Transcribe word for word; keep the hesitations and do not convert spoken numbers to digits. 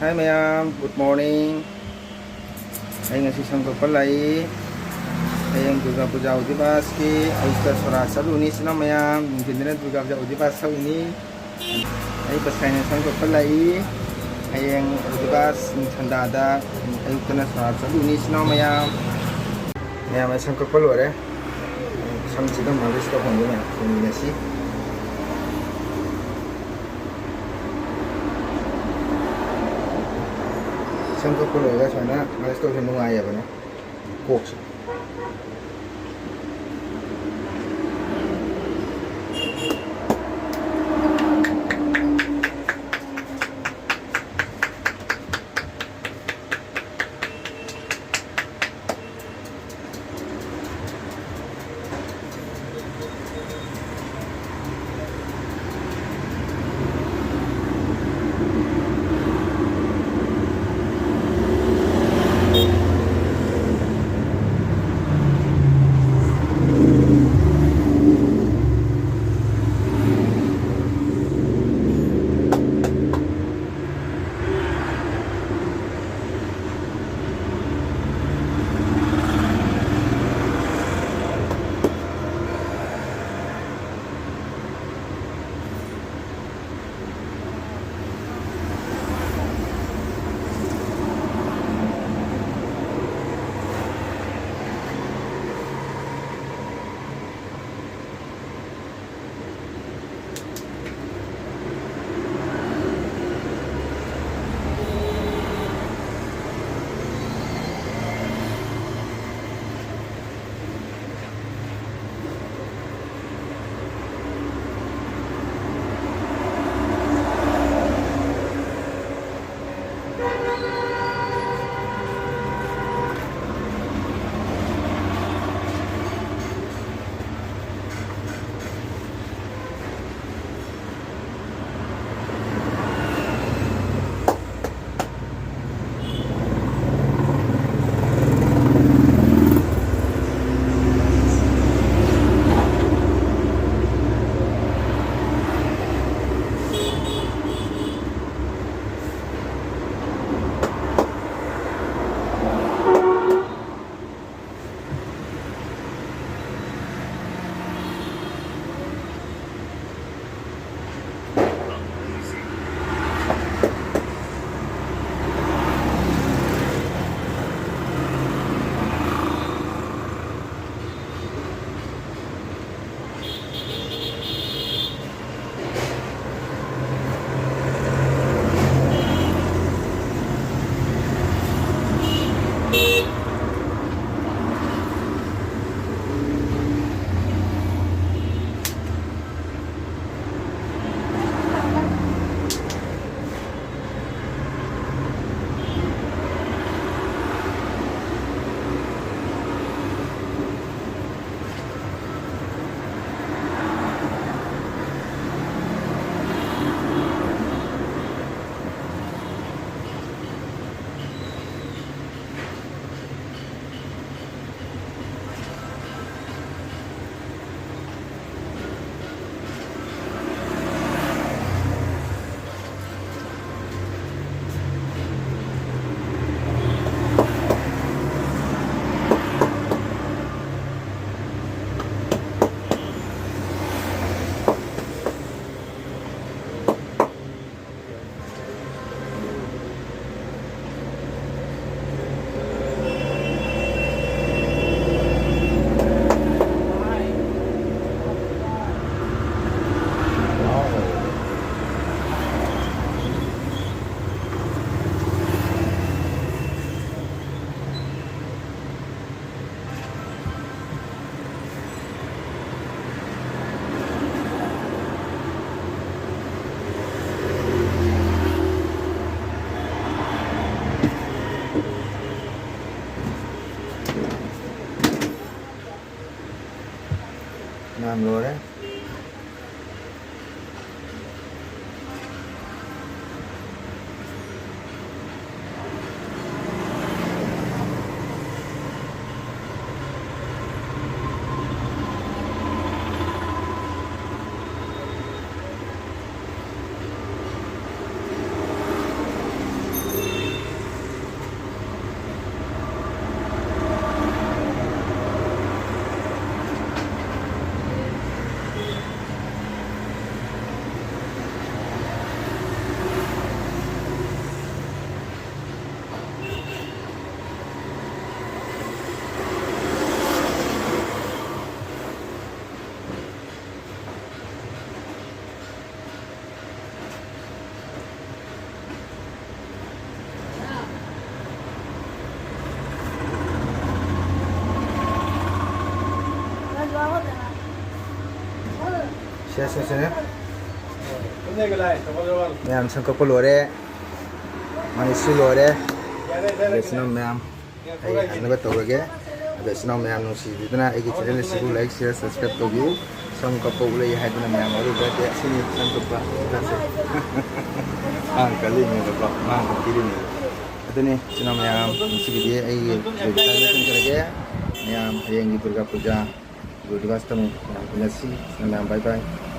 Hi ꯃꯌꯥꯝ, good morning. ꯑꯩ ꯉꯁꯤ ꯁꯝ ꯀꯛꯄ ꯂꯥꯛꯏ꯫ ꯍꯌꯦꯡ ꯗꯨꯔꯒꯥ ꯄꯨꯖꯥ ꯎꯗꯤꯕꯥꯁꯀꯤ ꯑꯌꯨꯛꯇ ꯁꯣꯔꯥ ꯆꯠꯂꯨꯅꯤ ꯏꯆꯤꯟ ꯏꯅꯥꯎ ꯃꯌꯥꯝ, ꯅꯨꯡꯊꯤꯟꯗꯅ ꯗꯨꯔꯒꯥ ꯄꯨꯖꯥ ꯎꯗꯤꯕꯥꯁ ꯇꯧꯏꯅꯤ꯫ ꯑꯩ ꯇꯁꯥꯏꯅ ꯁꯝ ꯀꯛꯄ ꯂꯥꯛꯏ꯫ ꯍꯌꯦꯡ ꯎꯗꯤꯕꯥꯁ ꯅꯤꯡꯊꯝꯊꯥꯗ ꯑꯌꯨꯛꯇꯅ ꯁꯣꯔꯥ ꯆꯠꯂꯨꯅꯤ ꯏꯆꯤꯟ ꯏꯅꯥꯎ ꯃꯌꯥꯝ꯫ ꯃꯌꯥꯝ ꯑꯩ ꯁꯝ ꯀꯛꯄ ꯂꯣꯏꯔꯦ꯫ ꯁꯝꯁꯤꯗ ꯃꯥꯂꯤꯁ ꯇꯧꯍꯟꯗꯨꯅ ꯌꯦꯡꯃꯤꯟꯅꯁꯤ꯫ ꯁꯝ ꯀꯛꯄ ꯂꯣꯏꯔꯒ ꯁꯨꯃꯥꯏꯅ ꯃꯥꯂꯤꯁ ꯇꯧꯕꯁꯦ ꯅꯨꯡꯉꯥꯏꯌꯦꯕꯅꯦ ꯀꯣꯛꯁꯦ꯫ ꯌꯥꯝ ꯂꯣꯏꯔꯦ꯫ ꯁꯦ, ꯁꯦ, ꯁꯦ꯫ ꯃꯌꯥꯝ ꯁꯝ ꯀꯛꯄ ꯂꯣꯏꯔꯦ꯫ ꯃꯥꯒꯤꯁꯨ ꯂꯣꯏꯔꯦ꯫ ꯑꯗꯨꯒ ꯏꯆꯤꯟ ꯏꯅꯥꯎ ꯃꯌꯥꯝ ꯑꯩ ꯍꯟꯅꯕ ꯇꯧꯔꯒꯦ꯫ ꯑꯗꯣ ꯏꯆꯤꯟ ꯏꯅꯥꯎ ꯃꯌꯥꯝ ꯅꯨꯡꯁꯤꯕꯤꯗꯨꯅ ꯑꯩꯒꯤ channel ꯑꯁꯤꯕꯨ like, share, subscribe ꯇꯧꯕꯤꯌꯨ꯫ ꯁꯝ ꯀꯛꯄ ꯎꯠꯂꯛꯏ ꯍꯥꯏꯗꯨꯅ ꯃꯌꯥꯝ ꯋꯥꯔꯤ ꯋꯥꯇꯦ ꯑꯁꯤꯅꯤ ꯁꯝ ꯀꯛꯄ ꯍꯧꯖꯤꯛꯀꯥꯟꯁꯦ꯫ ꯃꯥꯅ ꯀꯜꯂꯤꯅꯦꯕꯀꯣ, ꯃꯥꯅ ꯀꯛꯄꯤꯔꯤꯅꯦꯕ꯫ ꯑꯗꯨꯅꯤ ꯏꯆꯤꯟ ꯏꯅꯥꯎ ꯃꯌꯥꯝ, ꯉꯁꯤꯒꯤꯗꯤ ꯑꯩꯒꯤ video ꯁ꯭ꯋꯥꯏꯗ ꯂꯣꯏꯁꯤꯟꯖꯔꯒꯦ꯫ ꯃꯌꯥꯝ ꯍꯌꯦꯡꯒꯤ ꯗꯨꯔꯒꯥ ꯄꯨꯖꯥ, ꯗꯨꯔꯒꯥ ꯑꯁꯇꯃꯤ ꯃꯌꯥꯝ ꯄꯨꯟꯅꯁꯤ꯫ ꯏꯆꯤꯟ ꯏꯅꯥꯎ ꯃꯌꯥꯝ bye bye꯫